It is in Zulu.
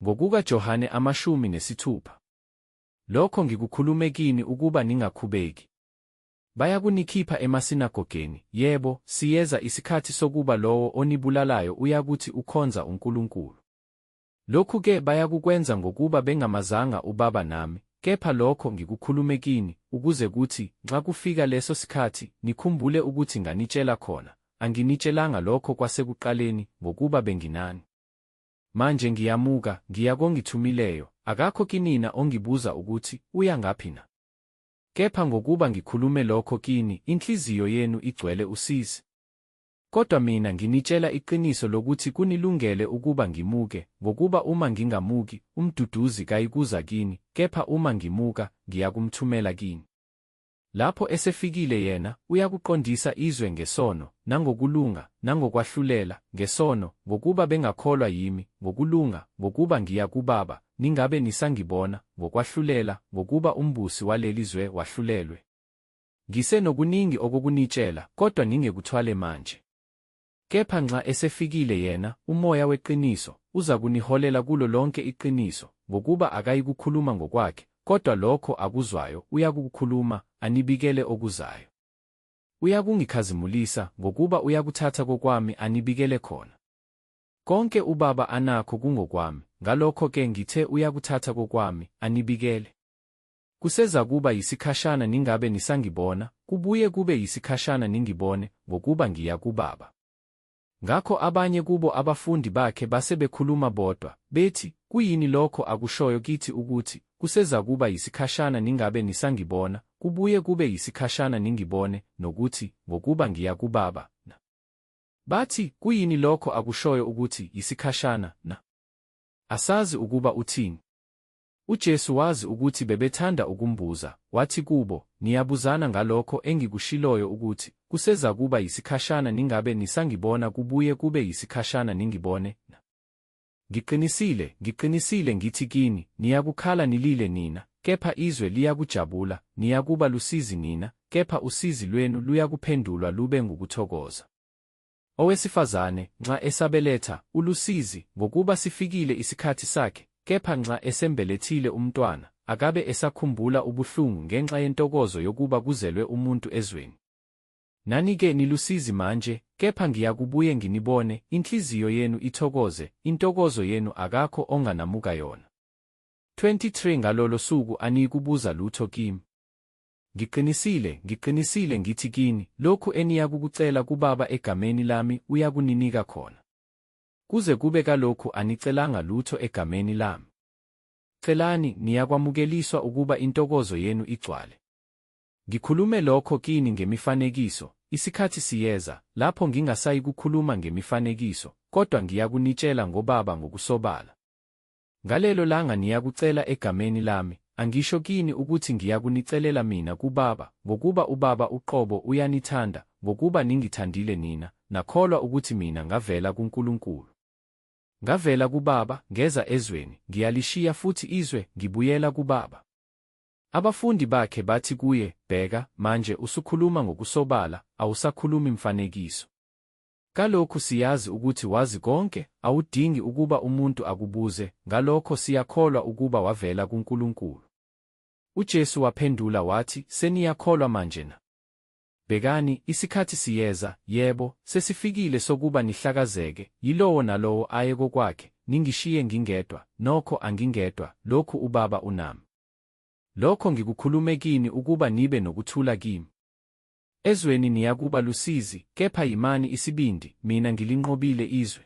Ngokuka Johane 16. Lokho ngikukhulume kini ukuba ningakhubeki. Bayakunikhipha emasinagogeni, yebo, siyeza isikhathi sokuba lowo onibulalayo uyakuthi ukhonza uNkulunkulu. Lokhu-ke bayakukwenza ngokuba bengamazanga uBaba nami, kepha lokho ngikukhulume kini, ukuze kuthi, nxa kufika leso sikhathi, nikhumbule ukuthi nganitshela khona, anginitshelanga lokho kwasekuqaleni, ngokuba benginani. Manje ngiyamuka, ngiya kongithumileyo, akakho kinina ongibuza ukuthi, Uya ngaphi na? Kepha ngokuba ngikhulume lokho kini, inhliziyo yenu igcwele usizi. Kodwa mina nginitshela iqiniso lokuthi kunilungele ukuba ngimuke, ngokuba uma ngingamuki, uMduduzi kayikuza kini, kepha uma ngimuka, ngiyakumthumela kini. Lapho esefikile yena, uyakuqondisa izwe ngesono, nangokulunga, nangokwahlulela, ngesono, ngokuba bengakholwa yimi, ngokulunga, ngokuba ngiya kuBaba, ningabe nisangibona, ngokwahlulela, ngokuba umbusi waleli zwe wahlulelwe. Ngise nokuningi okokunitshela, kodwa ningekuthwale manje. Kepha nxa esefikile yena, uMoya weqiniso, uzakuniholela kulo lonke iqiniso, ngokuba akayikukhuluma ngokwakhe, kodwa lokho akuzwayo uyakukukhuluma, anibikele okuzayo. Uyakungikhazimulisa, ngokuba uyakuthatha kokwami, anibikele khona. Konke uBaba anakho kungokwami, ngalokho-ke ngithe uyakuthatha kokwami, anibikele. Kusezakuba yisikhashana ningabe nisangibona, kubuye kube yisikhashana ningibone, ngokuba ngiya kuBaba. Ngakho abanye kubo abafundi bakhe base bekhuluma bodwa, bethi, Kuyini lokho akushoyo kithi ukuthi, Kusezakuba yisikhashana ningabe nisangibona, kubuye kube yisikhashana ningibone, nokuthi, Ngokuba ngiya kuBaba, na? Bathi, Kuyini lokho akushoyo ukuthi, Yisikhashana, na? Asazi ukuba uthini. UJesu wazi ukuthi bebethanda ukumbuza, wathi kubo, Niyabuzana ngalokho engikushiloyo ukuthi, Kusezakuba yisikhashana ningabe nisangibona kubuye kube yisikhashana ningibone, na? Ngiqinisile, ngiqinisile ngithi kini, niyakukhala nilile nina, kepha izwe liyakujabula, niyakuba lusizi nina, kepha usizi lwenu luyakuphendulwa lube ngukuthokoza. Owesifazane, nxa esabeletha, ulusizi, ngokuba sifikile isikhathi sakhe, kepha nxa esembelethile umntwana, akabe esakhumbula ubuhlungu ngenxa yentokozo yokuba kuzelwe umuntu ezweni. Nani-ke nilusizi manje, kepha ngiyakubuye nginibone, inhliziyo yenu ithokoze, intokozo yenu akakho onganamuka yona. 23 ngalolo suku aniyikubuza lutho kimi. Ngiqinisile, ngiqinisile ngithi kini, lokhu eniyakukucela kuBaba egameni lami uyakuninika khona. Kuze kube kalokhu anicelanga lutho egameni lami. Celani, niyakwamukeliswa ukuba intokozo yenu igcwale. Ngikhulume lokho kini ngemifanekiso, isikhathi siyeza, lapho ngingasayikukhuluma ngemifanekiso, kodwa ngiyakunitshela ngoBaba ngokusobala. Ngalelo langa niyakucela egameni lami, angisho kini ukuthi ngiyakunicelela mina kuBaba, ngokuba uBaba uqobo uyanithanda, ngokuba ningithandile nina, nakholwa ukuthi mina ngavela kuNkulunkulu. Ngavela kuBaba, ngeza ezweni, ngiyalishiya futhi izwe, ngibuyela kuBaba. Abafundi bakhe bathi kuye, Bheka, manje usukhuluma ngokusobala, awusakhulumi mfanekiso. Kalokhu siyazi ukuthi wazi konke, awudingi ukuba umuntu akubuze, ngalokho siyakholwa ukuba wavela kuNkulunkulu. UJesu waphendula wathi, Seniyakholwa manje na? Bhekani, isikhathi siyeza, yebo, sesifikile sokuba nihlakazeke, yilowo nalowo aye kokwakhe, ningishiye ngingedwa, nokho angingedwa, lokhu uBaba unami. Lokho ngikukhulume kini ukuba nibe nokuthula kimi. Ezweni niyakuba lusizi, kepha yimani isibindi, mina ngilinqobile izwe.